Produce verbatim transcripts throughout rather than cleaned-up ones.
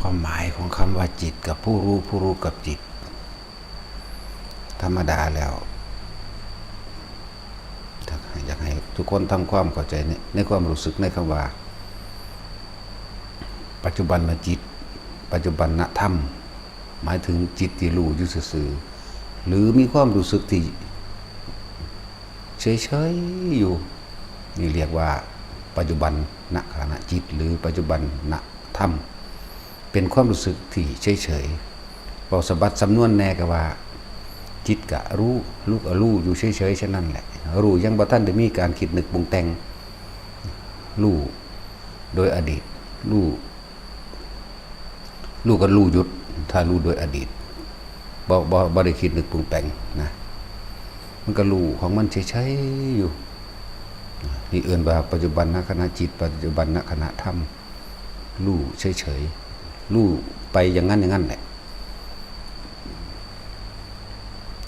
ความหมายของคำว่าจิตกับผู้รู้ ผู้รู้กับจิต ธรรมดาแล้ว อยากให้ทุกคนทำความเข้าใจในในความรู้สึกในคำว่า ปัจจุบันจิต ปัจจุบันธรรม หมายถึงจิตที่รู้อยู่ซื่อๆ หรือมีความรู้สึกที่เฉยๆอยู่ นี่เรียกว่าปัจจุบันขณะจิต หรือปัจจุบันธรรม เป็นความรู้สึกที่เฉยๆ เว้าสะบัดสำนวนแหน่ก็ว่า จิตกะรู้ รู้กะรู้อยู่เฉยๆ ฉะนั้นแหละ รู้ยังบ่ทันได้มีการคิดนึกปรุงแต่ง รู้โดยอดีต รู้ รู้กะรู้หยุด ถ้ารู้โดยอดีต บ่ บ่ บ่ได้คิดนึกปรุงแต่งนะ มันกะรู้ของมันเฉยๆอยู่ นี่เอิ้นว่าปัจจุบันขณะจิต ปัจจุบันขณะธรรม รู้เฉยๆ รู้ไปอย่างนั้นอย่างนั้นแหละ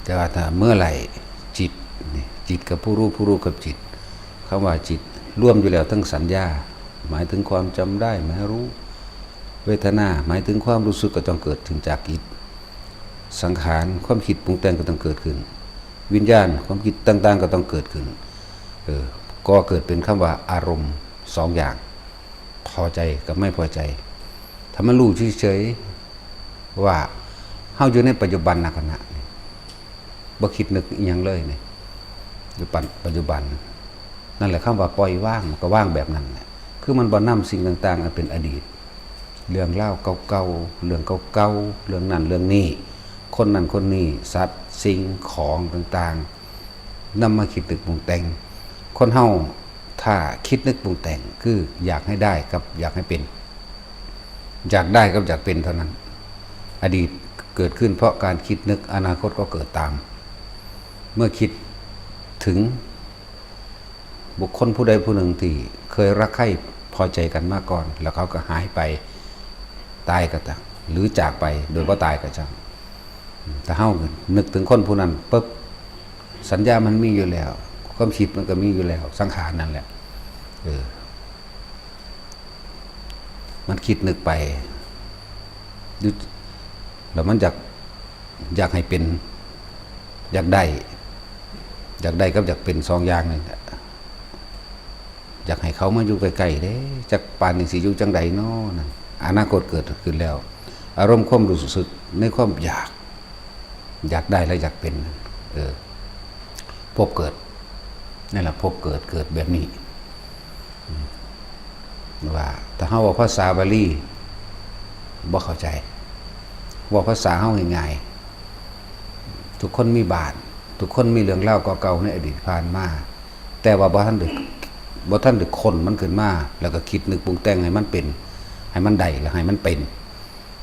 แต่ว่าถ้าเมื่อไหร่จิตนี่ จิตกับผู้รู้ ผู้รู้กับจิต คำว่าจิตรวมอยู่แล้วทั้งสัญญา หมายถึงความจำได้ หมายรู้ เวทนา หมายถึงความรู้สึกก็ต้องเกิดขึ้นจากจิต สังขาร ความคิดปรุงแต่งก็ต้องเกิดขึ้น วิญญาณ ความคิดต่างๆ ก็ต้องเกิดขึ้น เออ ก็เกิดเป็นคำว่าอารมณ์สองอย่าง พอใจกับไม่พอใจ ถ้ามันรู้เฉยๆ ว่าเฮาอยู่ในปัจจุบันขณะนี่ บ่คิดนึกอิหยังเลยนี่ อยู่ปัจ ปัจจุบัน นั่นแหละคำว่าปล่อยวาง มันก็วางแบบนั้นแหละ คือมันบ่นำสิ่งต่างๆ อันเป็นอดีต เรื่องราวเก่าๆ เรื่องเก่าๆ เรื่องนั้นเรื่องนี้ คนนั้นคนนี้ สัตว์ สิ่งของต่างๆ นำมาคิดนึกปรุงแต่ง คนเฮาถ้าคิดนึกปรุงแต่ง คืออยากให้ได้กับอยากให้เป็น อยากได้กับอยากเป็นเท่านั้น อดีตเกิดขึ้นเพราะการคิดนึก อนาคตก็เกิดตาม เมื่อคิดถึงบุคคลผู้ใดผู้หนึ่งที่เคยรักใคร่พอใจกันมาก่อน แล้วเขาก็หายไป ตายก็ตาม หรือจากไปโดยบ่ตายก็ช่าง ถ้าเฮานึกถึงคนผู้นั้นปุ๊บ สัญญามันมีอยู่แล้ว ความคิดมันก็มีอยู่แล้ว สังขารนั่นแหละ เออ มันคิดนึกไป อยู่ แล้วมันอยาก อยากให้เป็น อยากได้ อยากได้กับอยากเป็นสองอย่างนี่แหละ อยากให้เขามาอยู่ใกล้ๆเด้ จักปานนี้สิอยู่จั่งใดน้อนั่น อนาคตเกิดขึ้นแล้ว อารมณ์ความรู้สึกในความอยาก อยากได้และอยากเป็น เออ ภพเกิด นั่นแหละ ภพเกิด เกิดแบบนี้ อืม ว่า ถ้าเฮาเว้าภาษาบาลี บ่เข้าใจ เว้าภาษาเฮาง่ายๆ ทุกคนมีบ้าน ทุกคนมีเรื่องราวเก่าๆในอดีตผ่านมา แต่ว่าบ่ทันได้ บ่ทันได้ค้นมันขึ้นมา แล้วก็คิดนึกปรุงแต่งให้มันเป็น ให้มันได้ แล้วให้มันเป็น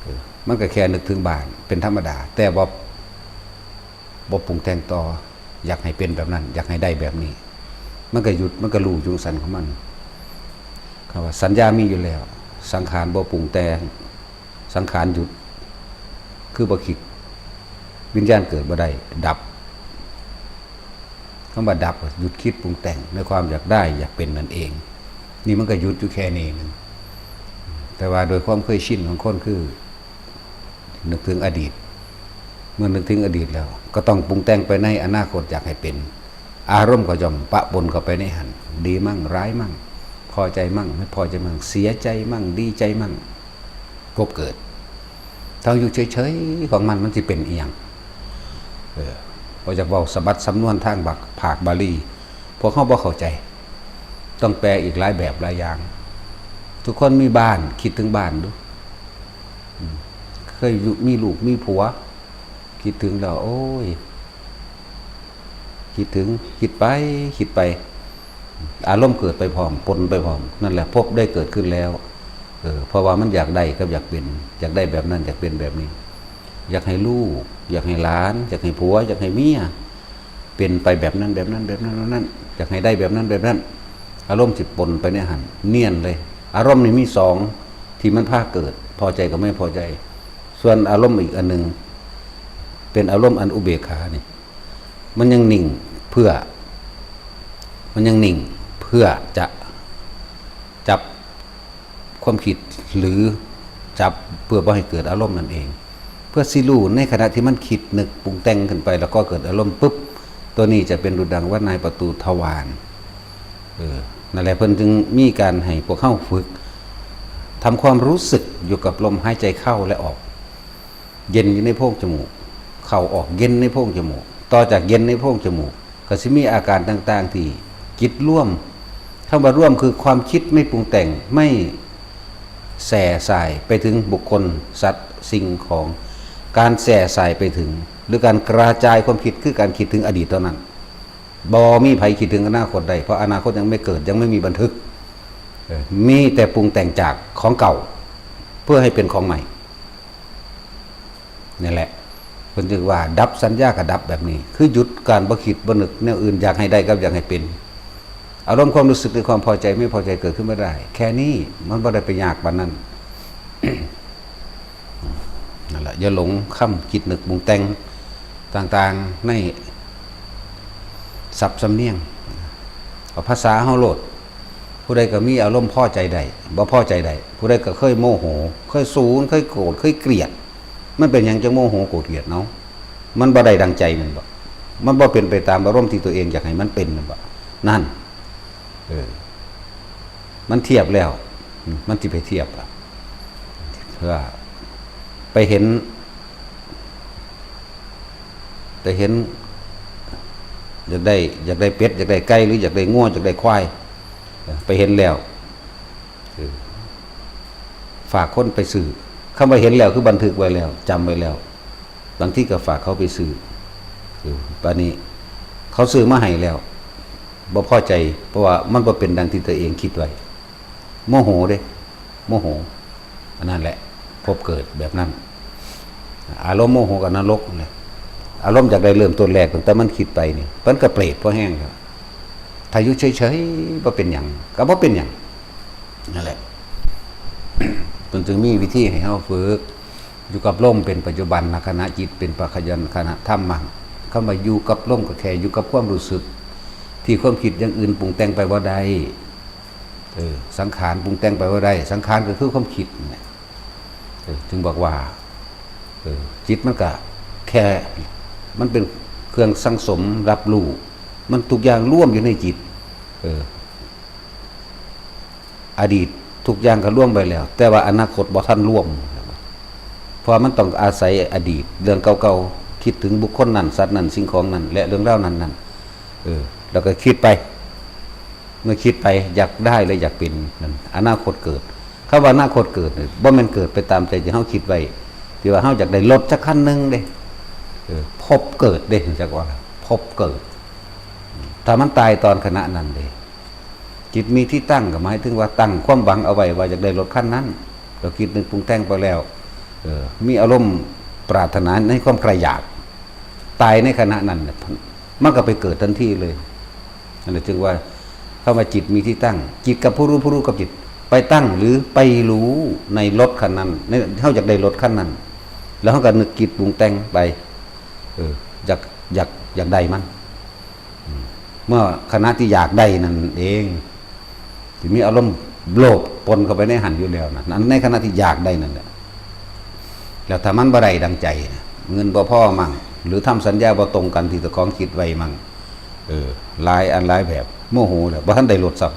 เออ มันก็แค่นึกถึงบ้าน เป็นธรรมดา แต่บ่ บ่ปรุงแต่งต่อ อยากให้เป็นแบบนั้น อยากให้ได้แบบนี้ มันก็หยุด มันก็รู้อยู่จั่งซั้นของมัน คำว่าสัญญามีอยู่แล้ว สังขารบ่ปรุงแต่ง สังขารหยุด คือบ่คิด วิญญาณเกิดบ่ได้ ดับ คำว่าดับ หยุดคิดปรุงแต่งในความอยากได้อยากเป็นนั่นเอง นี่มันก็หยุดอยู่แค่นี้หนึ่ง แต่ว่าโดยความเคยชินของคนคือ นึกถึงอดีต เมื่อนึกถึงอดีตแล้ว ก็ต้องปรุงแต่งไปในอนาคตอยากให้เป็น อารมณ์ก็ย่อมปะปนเข้าไปในหั้น ดีมั่งร้ายมั่ง พอใจมั่ง ไม่พอใจมั่ง เสียใจมั่ง ดีใจมั่ง ภพเกิด ถ้าอยู่เฉยๆของมัน มันสิเป็นอีหยัง เออ บ่อยากเว้าสะบัดสำนวนทางบัก ภาคบาลี พวกเฮาบ่เข้าใจ ต้องแปลอีกหลายแบบหลายอย่าง ทุกคนมีบ้าน คิดถึงบ้านดู อืม เคยอยู่ มีลูกมีผัว คิดถึงแล้ว โอ้ย คิดถึง คิดไป คิดไป อารมณ์เกิดไปพร้อม ปนไปพร้อม นั่นแหละ ภพได้เกิดขึ้นแล้ว เออ เพราะว่ามันอยากได้กับอยากเป็น อยากได้แบบนั้น อยากเป็นแบบนี้ อยากให้ลูก อยากให้หลาน อยากให้ผัว อยากให้เมีย เป็นไปแบบนั้น แบบนั้น แบบนั้น แบบนั้น อยากให้ได้แบบนั้น แบบนั้น อารมณ์สิปนไปในหั้น เนียนเลย อารมณ์นี่มีสอง ที่มันพาเกิด พอใจกับไม่พอใจ ส่วนอารมณ์อีกอันหนึ่ง เป็นอารมณ์อันอุเบกขานี่ มันยังนิ่งเพื่อ มันยังนิ่งเพื่อจะจับความคิด หรือ จับเพื่อบ่ให้เกิดอารมณ์นั่นเอง เพื่อสิรู้ในขณะที่มันคิดนึกปรุงแต่งขึ้นไป แล้วก็เกิดอารมณ์ปุ๊บ ตัวนี้จะเป็นดุจดังว่านายประตูทวาร เออ นั่นแหละเพิ่นจึงมีการให้พวกเฮาฝึกทำความรู้สึกอยู่กับลมหายใจเข้าและออก เย็นอยู่ในโพรงจมูก เข้าออกเย็นในโพรงจมูก ต่อจากเย็นในโพรงจมูก ก็สิมีอาการต่างๆที่จิตรวม คำว่ารวมคือความคิดไม่ปรุงแต่ง ไม่แส่สายไปถึงบุคคล สัตว์ สิ่งของ การแส่สายไปถึง หรือการกระจายความคิดคือการคิดถึงอดีตเท่านั้น บ่มีไผคิดถึงอนาคตได้ เพราะอนาคตยังไม่เกิด ยังไม่มีบันทึก เออ มีแต่ปรุงแต่งจากของเก่า เพื่อให้เป็นของใหม่ นี่แหละ เพิ่นจึงว่าดับสัญญากับดับแบบนี้ คือหยุดการบ่คิดบ่นึกแนวอื่น อยากให้ได้กับอยากให้เป็น อารมณ์ความรู้สึกในความพอใจไม่พอใจเกิดขึ้นไม่ได้ แค่นี้ มันบ่ได้ไปยากปานนั้น นั่นแหละ อย่าหลงคำคิดนึกปรุงแต่งต่างๆในศัพท์สำเนียง เอาภาษาเฮาโลด ผู้ใดก็มีอารมณ์พอใจได้ บ่พอใจได้ ผู้ใดก็เคยโมโห เคยสูน เคยโกรธ เคยเกลียด มันเป็นหยังจังโมโหโกรธเกลียดเนาะ มันบ่ได้ดังใจแม่นบ่ มันบ่เป็นไปตามอารมณ์ที่ตัวเองอยากให้มันเป็นแม่นบ่ นั่น เออ มันเทียบแล้ว มันสิไปเทียบล่ะ เพื่อไปเห็น ไปเห็น อยากได้ อยากได้เป็ด อยากได้ไก่ หรืออยากได้งัว อยากได้ควาย เออ ไปเห็นแล้ว เออ ฝากคนไปซื้อ คำว่าเห็นแล้วคือบันทึกไว้แล้ว จำไว้แล้ว บางทีก็ฝากเขาไปซื้อ เออ บัดนี้ เขาซื้อมาให้แล้ว บ่พอใจ เพราะว่ามันบ่เป็นดังที่ตัวเองคิดไว้ โมโหเด้ โมโห อันนั้นแหละ ภพเกิดแบบนั้น อารมณ์โมโหกับนรกนั่นแหละ อารมณ์อยากได้เริ่มต้นแรกตั้งแต่มันคิดไปนี่ มันก็เปรตพอแห้งครับ ถ้าอยู่เฉยๆ บ่เป็นหยัง ก็บ่เป็นหยัง นั่นแหละ เพิ่นจึงมีวิธีให้เฮาฝึก อยู่กับลมเป็นปัจจุบันนะ ขณะจิตเป็นปัจจุบันขณะธรรมมั่ง คำว่าอยู่กับลมก็แค่อยู่กับความรู้สึก ที่ความคิดอย่างอื่นปรุงแต่งไปบ่ได้ เออ สังขารปรุงแต่งไปบ่ได้ สังขารก็คือความคิดนั่นแหละ เออ จึงบอกว่า เออ จิตมันก็แค่ มันเป็นเครื่องสั่งสมรับรู้ มันทุกอย่างรวมอยู่ในจิต เออ อดีตทุกอย่างก็รวมไปแล้ว แต่ว่าอนาคตบ่ทันรวม เพราะมันต้องอาศัยอดีต เรื่องเก่าๆ คิดถึงบุคคลนั้น สัตว์นั้น สิ่งของนั้น และเรื่องราวนั้นๆ เออ แล้วก็คิดไป เมื่อคิดไปอยากได้และอยากเป็นนั่น อนาคตเกิด คำว่าอนาคตเกิดเนี่ยบ่แม่นเกิดไปตามใจที่เฮาคิดไว้ ที่ว่าเฮาอยากได้รถสักคันหนึ่งเด้ เออ ภพเกิดเด้ จักว่าภพเกิด ถ้ามันตายตอนขณะนั้นเด้ จิตมีที่ตั้งก็หมายถึงว่าตั้งความหวังเอาไว้ว่าอยากได้รถคันนั้น เราคิดนึกปรุงแต่งไปแล้ว เออ มีอารมณ์ปรารถนาในความใคร่อยาก ตายในขณะนั้นน่ะ มันก็ไปเกิดทันทีเลย นั่นแหละจึงว่าคำว่าจิตมีที่ตั้ง จิตกับผู้รู้ ผู้รู้กับจิต ไปตั้งหรือไปรู้ในรถคันนั้น ใน เฮาอยากได้รถคันนั้น แล้วเฮาก็นึกคิดปรุงแต่งไป เออ อยาก อยาก อยากได้มัน อืม เมื่อขณะที่อยากได้นั่นเอง ที่มีอารมณ์โลภปนเข้าไปในหันอยู่แล้วนะ นั้นในขณะที่อยากได้นั่นแหละ แล้วถ้ามันบ่ได้ดังใจนะ เงินบ่พอมั่ง หรือทำสัญญาบ่ตรงกันที่เจ้าของคิดไว้มั่ง เออ หลายอันหลายแบบ โมโหแล้ว บ่ทันได้รถซ้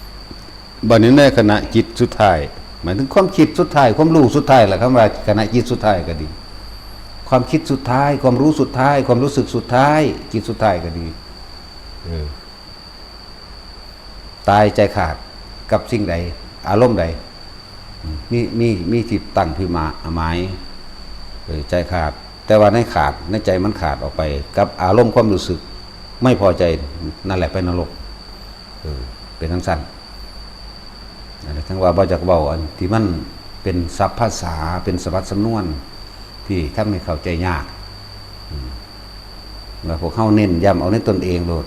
ำ บัดนี้ในขณะจิตสุดท้าย หมายถึงความคิดสุดท้าย ความรู้สุดท้ายล่ะ คำว่าขณะจิตสุดท้ายก็ดี ความคิดสุดท้าย ความรู้สุดท้าย ความรู้สึกสุดท้าย จิตสุดท้ายก็ดี เออ ตายใจขาดกับสิ่งใด อารมณ์ใด มี มี มีที่ตั้งที่มา หมาย เออ ใจขาด แต่ว่าในขาด ในใจมันขาดออกไป กับอารมณ์ความรู้สึก ไม่พอใจ นั่นแหละไปนรก เออ เป็นจั่งซั้น อันนี้ทั้งว่าบ่จักเว้าอันที่มันเป็นศัพท์ภาษา เป็นสวัสดิ์สำนวน ที่ทำให้เข้าใจยาก อืม ว่าพวกเฮาเน้นย้ำเอาในตนเองโลด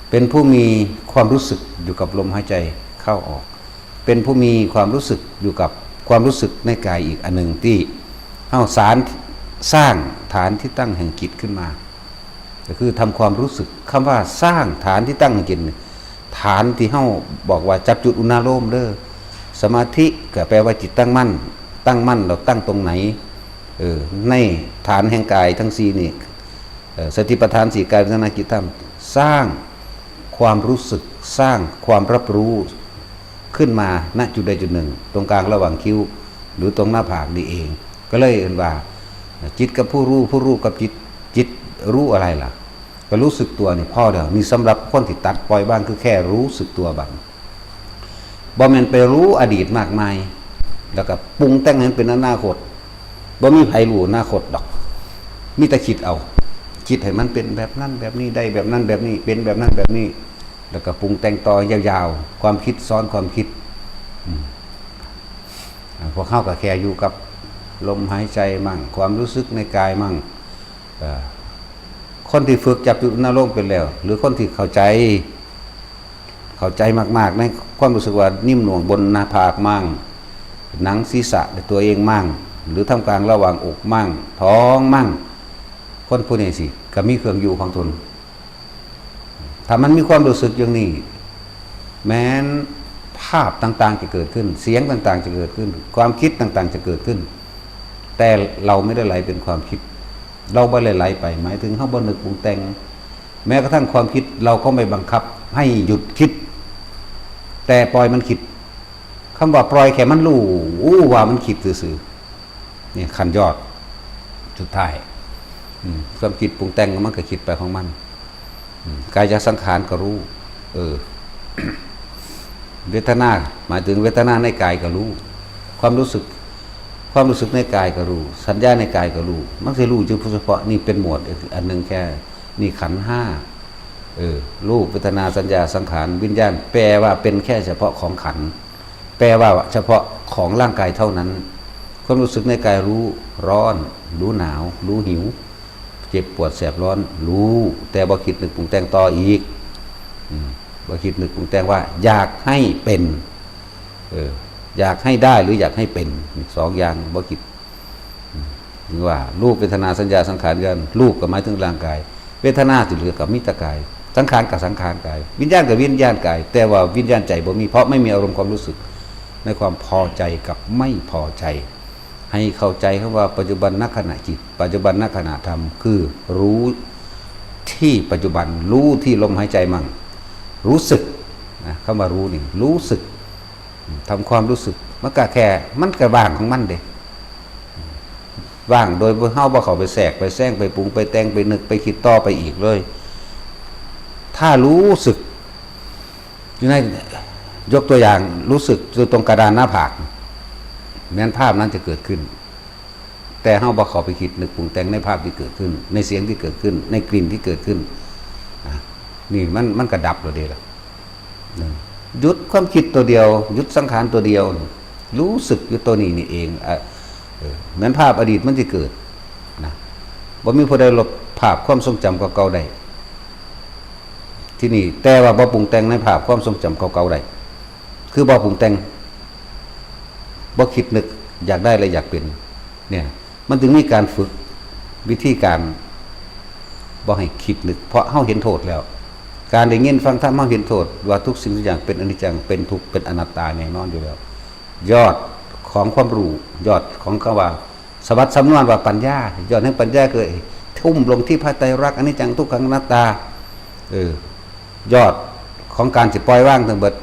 เป็นผู้มีความรู้สึกอยู่กับลมหายใจเข้าออก เป็นผู้มีความรู้สึกอยู่กับความรู้สึกในกายอีกอันหนึ่งที่เฮาสร้าง สร้างฐานที่ตั้งแห่งจิตขึ้นมา ก็คือทำความรู้สึก คำว่าสร้างฐานที่ตั้งแห่งจิตนี่ ฐานที่เฮาบอกว่าจับจุดอุณาโลมเด้อ สมาธิก็แปลว่าจิตตั้งมั่น ตั้งมั่น เราตั้งตรงไหน เออ ในฐานแห่งกายทั้งสี่นี่ เอ่อ สติปัฏฐานสี่ กายเวทนาจิตธรรม สร้างความรู้สึก สร้างความรับรู้ขึ้นมา ณ จุดใดจุดหนึ่ง ตรงกลางระหว่างคิ้ว หรือตรงหน้าผากนี่เอง ก็เลยเอ่นว่า จิตกับผู้รู้ ผู้รู้กับจิต จิตรู้อะไรล่ะ ก็รู้สึกตัวนี่พอแล้ว นี่สำหรับคนที่ตัดปล่อยวาง คือแค่รู้สึกตัวบัด บ่แม่นไปรู้อดีตมากมาย แล้วก็ปรุงแต่งให้มันเป็นอนาคต บ่มีไผรู้อนาคตดอก มีแต่คิดเอา คิดให้มันเป็นแบบนั้นแบบนี้ ได้แบบนั้นแบบนี้ เป็นแบบนั้นแบบนี้ แล้วก็ปรุงแต่งต่อยาวๆ ความคิดซ้อนความคิด อืม อ่า พวกเฮาก็แค่อยู่กับลมหายใจมั่ง ความรู้สึกในกายมั่ง เอ่อ คนที่ฝึกจับจุดอารมณ์เป็นแล้ว หรือคนที่เข้าใจ เข้าใจมากๆ ในความรู้สึกว่านิ่มนวลบนหน้าผากมั่ง หนังศีรษะตัวเองมั่ง หรือท่ามกลางระหว่างอกมั่ง ท้องมั่ง คนผู้นี้สิ ก็มีเครื่องอยู่ของตน ถ้ามันมีความรู้สึกอย่างนี้ แม้นภาพต่างๆ จะเกิดขึ้น เสียงต่างๆ จะเกิดขึ้น ความคิดต่างๆ จะเกิดขึ้น แต่เราไม่ได้ไหลเป็นความคิด เราไม่ได้ไหลไป หมายถึงเฮาบ่นึกปรุงแต่ง แม้กระทั่งความคิดเราก็ไม่บังคับให้หยุดคิด แต่ปล่อยมันคิด คำว่าปล่อยแค่มันรู้ อู้ ว่ามันคิดซื่อๆ นี่ขั้นยอดสุดท้าย อืม ความคิดปรุงแต่งมันก็คิดไปของมัน อืม กายสังขารก็รู้ เออ เวทนา หมายถึงเวทนาในกายก็รู้ ความรู้สึก ความรู้สึกในกายก็รู้ สัญญาในกายก็รู้ มันสิรู้อยู่เฉพาะ นี่เป็นหมวดอันหนึ่งแค่ นี่ขันธ์ห้า เออ รูป เวทนา สัญญา สังขาร วิญญาณ แปลว่าเป็นแค่เฉพาะของขันธ์ แปลว่าเฉพาะของร่างกายเท่านั้น ความรู้สึกในกายรู้ร้อน รู้หนาว รู้หิว เจ็บปวดแสบร้อน รู้ แต่บ่คิดนึกปรุงแต่งต่ออีก อืม บ่คิดนึกปรุงแต่งว่าอยากให้เป็น เออ อยากให้ได้หรืออยากให้เป็น สองอย่าง บ่คิด อืม ถึงว่ารูป เวทนา สัญญา สังขาร วิญญาณ รูปก็หมายถึงร่างกาย เวทนาที่เหลือก็มีแต่กาย สังขารก็สังขารกาย วิญญาณก็วิญญาณกาย แต่ว่าวิญญาณใจบ่มี เพราะไม่มีอารมณ์ความรู้สึกในความพอใจกับไม่พอใจ ให้เข้าใจคำว่าปัจจุบันนขณะจิต ปัจจุบันนขณะธรรม คือรู้ที่ปัจจุบัน รู้ที่ลมหายใจมั่ง รู้สึกนะ คำว่ารู้นี่ รู้สึก ทำความรู้สึก มันก็แค่ มันก็ว่างของมันเด้ ว่างโดยเฮาบ่เข้าไปแทรก ไปแซง ไปปรุง ไปแต่ง ไปนึก ไปคิดต่อไปอีกเลย ถ้ารู้สึก อยู่ใน ยกตัวอย่าง รู้สึกอยู่ตรงกระดานหน้าผาก แม้นภาพนั้นจะเกิดขึ้น แต่เฮาบ่เข้าไปคิดนึกปรุงแต่งในภาพที่เกิดขึ้น ในเสียงที่เกิดขึ้น ในกลิ่นที่เกิดขึ้น อ่ะ นี่มัน มันก็ดับแล้วเด้ล่ะ นะ หยุดความคิดตัวเดียว หยุดสังขารตัวเดียว รู้สึกอยู่ตัวนี้นี่เอง อ่ะ เออ แม้นภาพอดีตมันสิเกิด นะ บ่มีผู้ใดลบภาพความทรงจำเก่าๆได้ ที่นี่ แต่ว่าบ่ปรุงแต่งในภาพความทรงจำเก่าๆได้ คือบ่ปรุงแต่ง บ่คิดนึก อยากได้และอยากเป็น เนี่ย มันจึงมีการฝึกวิธีการบ่ให้คิดนึก เพราะเฮาเห็นโทษแล้ว การได้ยินฟังธรรมเฮาเห็นโทษ ว่าทุกสิ่งทุกอย่างเป็นอนิจจัง เป็นทุกข์ เป็นอนัตตาแน่นอนอยู่แล้ว ยอดของความรู้ ยอดของคำว่า สวัสดิ์สำนวนว่าปัญญา ยอดแห่งปัญญาคือทุ่มลงที่พระไตรลักษณ์ อนิจจัง ทุกขัง อนัตตา เออ ยอดของการสิปล่อยวางทั้งเบิด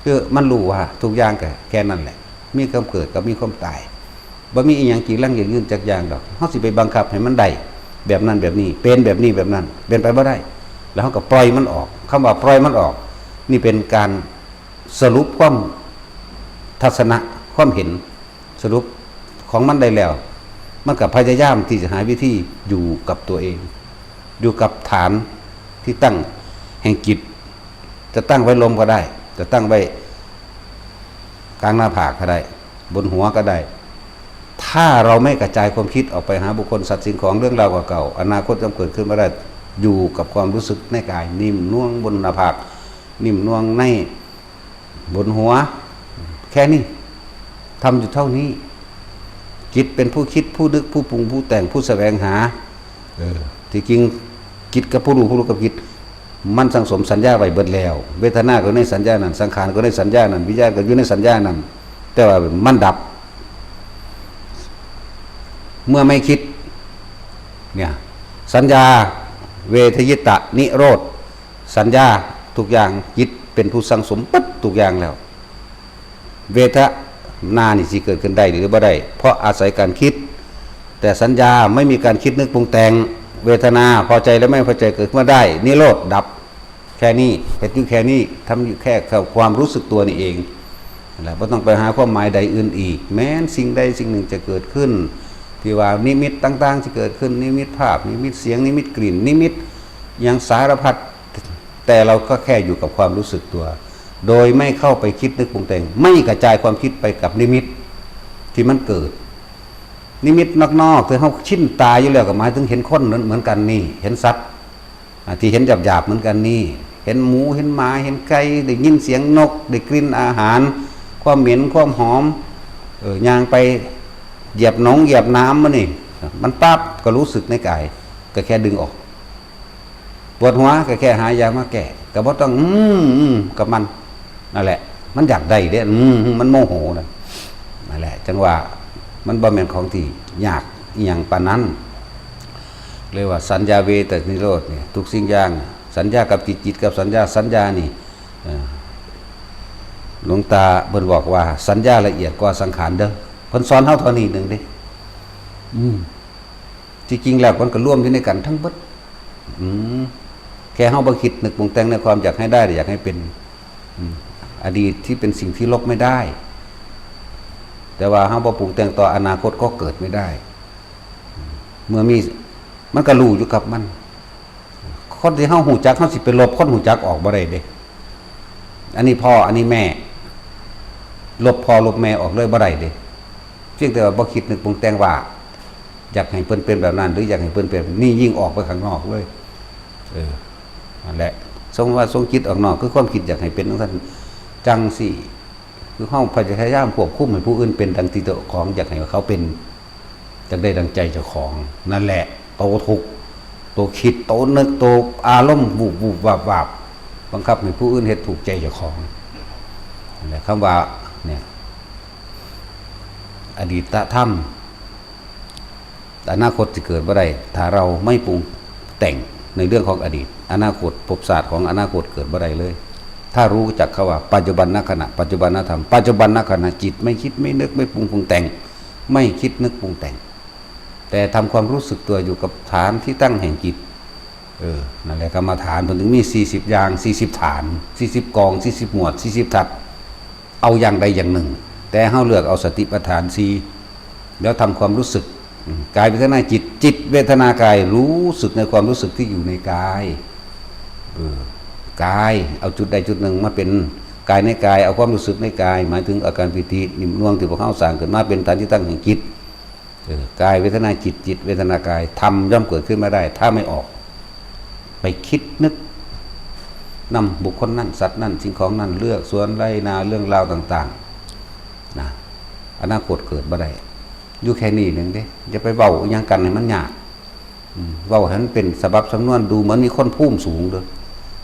คือมันรู้ว่าทุกอย่างก็แค่นั้นแหละ มีความเกิดกับมีความตาย บ่มีอีหยังจีรังยั่งยืนจักอย่างดอก เฮาสิไปบังคับให้มันได้แบบนั้นแบบนี้ เป็นแบบนี้แบบนั้น เป็นไปบ่ได้ แล้วเฮาก็ปล่อยมันออก คำว่าปล่อยมันออก นี่เป็นการสรุปความทัศนะ ความเห็น สรุปของมันได้แล้ว มันก็พยายามที่จะหาวิธีอยู่กับตัวเอง อยู่กับฐานที่ตั้งแห่งจิต จะตั้งไว้ลมก็ได้ จะตั้งไว้กลางหน้าผากก็ได้ บนหัวก็ได้ ถ้าเราไม่กระจายความคิดออกไปหาบุคคลสัตว์สิ่งของเรื่องราวเก่าๆ อนาคตย่อมเกิดขึ้นมาได้ อยู่กับความรู้สึกในกาย นิ่มนวลบนหน้าผาก นิ่มนวลในบนหัว แค่นี้ ทำอยู่เท่านี้ จิตเป็นผู้คิด ผู้นึก ผู้ปรุง ผู้แต่ง ผู้แสวงหา เออ ที่จริง จิตกับผู้รู้ ผู้รู้กับจิต มันสั่งสมสัญญาไว้เบิดแล้ว เวทนาก็ในสัญญานั้น สังขารก็ในสัญญานั้น วิญญาณก็อยู่ในสัญญานั้น แต่ว่ามันดับ เมื่อไม่คิด เนี่ย สัญญา เวทยิตะนิโรธ สัญญา ทุกอย่างจิตเป็นผู้สั่งสมปั๊บทุกอย่างแล้ว เวทนานี่สิเกิดขึ้นได้หรือบ่ได้ เพราะอาศัยการคิด แต่สัญญาไม่มีการคิดนึกปรุงแต่ง เวทนาพอใจและไม่พอใจเกิดขึ้นมาได้ นิโรธดับ แค่นี้ เฮ็ดอยู่แค่นี้ ทำอยู่แค่ความรู้สึกตัวนี่เอง นั่นแหละ บ่ต้องไปหาความหมายใดอื่นอีก แม้นสิ่งใดสิ่งหนึ่งจะเกิดขึ้น ที่ว่านิมิตต่างๆที่เกิดขึ้น นิมิตภาพ นิมิตเสียง นิมิตกลิ่น นิมิตอย่างสารพัด แต่เราก็แค่อยู่กับความรู้สึกตัว โดยไม่เข้าไปคิดนึกปรุงแต่ง ไม่กระจายความคิดไปกับนิมิตที่มันเกิด นิมิตนอกๆที่เฮาชินตาอยู่แล้ว ก็หมายถึงเห็นคนเหมือนกันนี่ เห็นสัตว์ อ่า ที่เห็นหยาบๆเหมือนกันนี่ เห็นหมู เห็นหมา เห็นไก่ ได้ยินเสียงนก ได้กลิ่นอาหาร ความเหม็น ความหอม เออ ย่างไปเหยียบหนองเหยียบน้ำมานี่ มันปั๊บก็รู้สึกในกาย ก็แค่ดึงออก ปวดหัวก็แค่หายามาแก้ ก็บ่ต้อง อืม อืม กับมัน นั่นแหละ มันอยากได้เด้ อืม มันโมโหนะ นั่นแหละ จังว่ามันบ่แม่นของที่ยากอิหยังปานนั้น เรียกว่าสัญญาเวทนิโรธเนี่ย ทุกสิ่งอย่าง สัญญากับจิต จิตกับสัญญา สัญญานี่ เอ่อ หลวงตาเพิ่นบอกว่าสัญญาละเอียดกว่าสังขารเด้อ เพิ่นสอนเฮาเท่านี้หนึ่งเด้ อืม ที่จริงแล้วมันก็รวมอยู่ในกันทั้งเบิด อืม แค่เฮาบ่คิดนึกปรุงแต่งในความอยากให้ได้ อยากให้เป็น อืม อดีตที่เป็นสิ่งที่ลบไม่ได้ แต่ว่าเฮาบ่ปรุงแต่งต่อ อนาคตก็เกิดไม่ได้ เมื่อมี มันก็รู้อยู่กับมัน คนที่เฮาฮู้จัก เฮาสิไปลบคนฮู้จักออกบ่ได้เด้ อันนี้พ่อ อันนี้แม่ ลบพ่อลบแม่ออกเลยบ่ได้เด้ เพียงแต่ว่าบ่คิดนึกปรุงแต่งว่า อยากให้เพิ่นเป็นแบบนั้น หรืออยากให้เพิ่นเป็นแบบนี้ ยิ่งออกไปข้างนอกเลย เออ นั่นแหละ ทรงว่าทรงจิตออกนอก คือความคิดอยากให้เป็นจังซั่นจังซี่ คือเฮาพยายามควบคุมให้ผู้อื่นเป็นดังที่เจ้าของอยากให้เขาเป็น จักได้ดังใจเจ้าของ นั่นแหละ โตทุกข์ โตคิด โตนึก โตอารมณ์ วุบวุบวับวับ บังคับให้ผู้อื่นเฮ็ดถูกใจเจ้าของ นั่นแหละ คำว่า เนี่ย อดีตธรรม อนาคตสิเกิดบ่ได้ ถ้าเราไม่ปรุงแต่งในเรื่องของอดีต อนาคต ภพชาติของอนาคตเกิดบ่ได้เลย ถ้ารู้จักคำว่าปัจจุบันขณะ ปัจจุบันธรรม ปัจจุบันขณะจิต ไม่คิดไม่นึกไม่ปรุงปรุงแต่ง ไม่คิดนึกปรุงแต่ง แต่ทำความรู้สึกตัวอยู่กับฐานที่ตั้งแห่งจิต เออ นั่นแหละ กรรมฐานเพิ่นถึงมีสี่สิบอย่าง สี่สิบฐาน สี่สิบกอง สี่สิบหมวด สี่สิบทัศ เอาอย่างใดอย่างหนึ่ง แต่เฮาเลือกเอาสติปัฏฐานสี่ แล้วทำความรู้สึก อืม กายเวทนาจิต จิตเวทนากาย รู้สึกในความรู้สึกที่อยู่ในกาย เออ กาย เอาจุดใดจุดหนึ่งมาเป็นกายในกาย เอาความรู้สึกในกาย หมายถึงอาการปีตินิ่มนวลที่พวกเฮาสร้างขึ้นมาเป็นฐานที่ตั้งแห่งจิต เออ กายเวทนาจิต จิตเวทนากาย ธรรมย่อมเกิดขึ้นมาได้ ถ้าไม่ออก ไปคิดนึกนำบุคคลนั้น สัตว์นั้น สิ่งของนั้น เลือกสวนไร่นา เรื่องราวต่างๆ นะ อนาคตเกิดบ่ได้ อยู่แค่นี้หนึ่งเด้ อย่าไปเว้าอิหยังกันให้มันยาก อืม เว้าให้มันเป็นฉบับสำนวน ดูเหมือนมีคนภูมิสูงเด้อ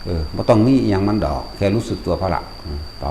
เออ บ่ต้องมีอิหยังมันดอก แค่รู้สึกตัวพอละ อืม ต่อ